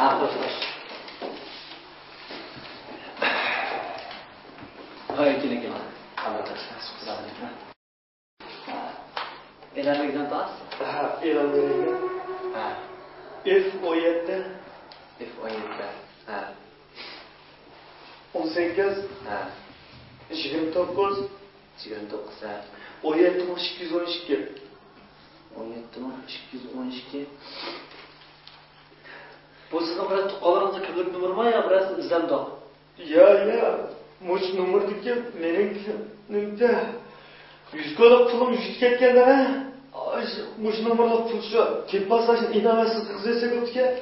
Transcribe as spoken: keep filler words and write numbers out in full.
ھە، خوش، خوش. ھاي، كېلىڭ، كېلىڭ. ئېلان بەرگەن تاس؟ ھە، ئېلان بەرگەن. ھە. ئېف ئون يەتتە. ئېف ئون يەتتە. ھە. ئون سەككىز. ھە. يىگىرمە توققۇز. يىگىرمە توققۇز، ھە. ئون يەتتە مىڭ ئىككى يۈز ئون ئىككى. ئون يەتتە مىڭ ئىككى يۈز ئون ئىككى. بۇ سىزنىڭ بىرەر تۇغقانلىرىڭىزنىڭ كىملىك نومۇرىمۇ يا بىرەرسى ئىزدەمدۇق؟ يا، يا، مۇشۇ نومۇردىكى مېنىڭ نېمىدە يۈز كولۇق پۇلۇم يۈز كەتكەندە، مۇشۇ نومۇرلۇق پۇل شۇ تېپىپ ئالسا، ئىناۋەتسىز قىزى سېلىپتىكەن.